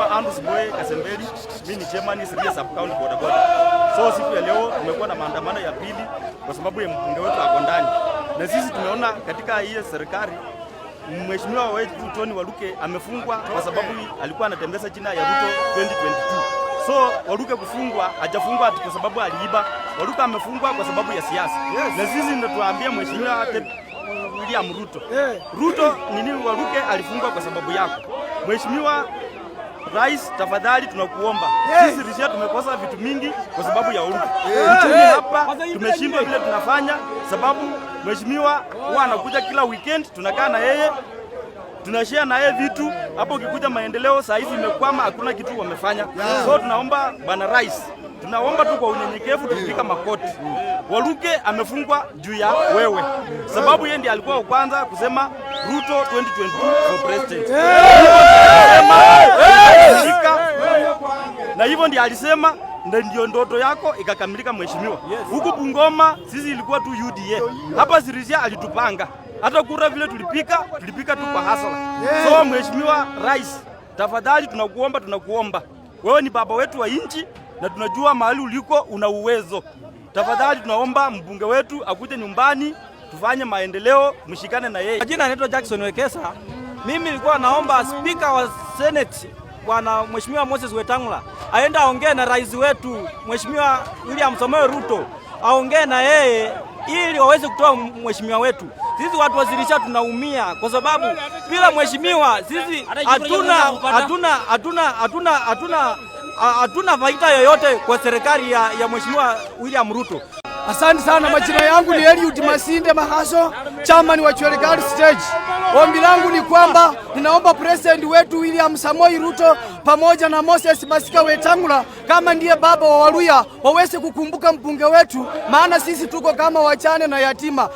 Andrews Boy Kasembeli, mimi ni chairman Sirisia Sub County Boda Boda. So siku ya leo tumekuwa na maandamano ya pili kwa sababu ya mbunge wetu ako ndani, na sisi tumeona katika hii serikali mheshimiwa wetu Tony Waluke amefungwa kwa sababu alikuwa anatembeza jina ya Ruto 2022. So Waluke kufungwa, hajafungwa ati kwa sababu aliiba. Waluke amefungwa kwa sababu ya siasa. Na sisi ndio tuambie mheshimiwa William Ruto. Ruto nini, Waluke alifungwa kwa sababu yako. Mheshimiwa Rais, tafadhali tunakuomba. Sisi Risia tumekosa vitu mingi kwa sababu ya Waluke. Uchumi hapa tumeshindwa vile tunafanya, sababu mheshimiwa huwa anakuja kila weekend, tunakaa na yeye, tunashare na yeye vitu hapo. Ukikuja maendeleo saa hizi imekwama, hakuna kitu wamefanya. So tunaomba bwana rais, tunaomba tu kwa unyenyekevu, tupika makoti. Waluke amefungwa juu ya wewe, sababu yeye ndiye alikuwa wa kwanza kusema Ruto 2022 for president. Shika. Na hivyo ndiye alisema ndio ndoto yako ikakamilika mheshimiwa. Huku Bungoma sisi ilikuwa tu UDA. Hapa Sirisia alitupanga. Hata kura vile tulipika, tulipika tu kwa hasara. So mheshimiwa rais, tafadhali tunakuomba, tunakuomba. Wewe ni baba wetu wa nchi na tunajua mahali uliko una uwezo. Tafadhali tunaomba mbunge wetu akuje nyumbani tufanye maendeleo, mshikane na yeye. Jina naitwa Jackson Wekesa. Mimi nilikuwa naomba spika wa Senate Bwana Mheshimiwa Moses Wetangula aende aongee na rais wetu Mheshimiwa William Samoei Ruto, aongee na yeye ili waweze kutoa mheshimiwa wetu. Sisi watu wa Sirisia tunaumia kwa sababu bila mheshimiwa sisi hatuna faida yoyote kwa serikali ya Mheshimiwa William Ruto. Asante sana. Majina yangu ni Eliud Masinde Mahaso, chairman wa Chwele Stage. Ombi langu ni kwamba ninaomba president wetu William Samoei Ruto pamoja na Moses Masika Wetangula kama ndiye baba wa Waluya waweze kukumbuka mbunge wetu, maana sisi tuko kama wachane na yatima.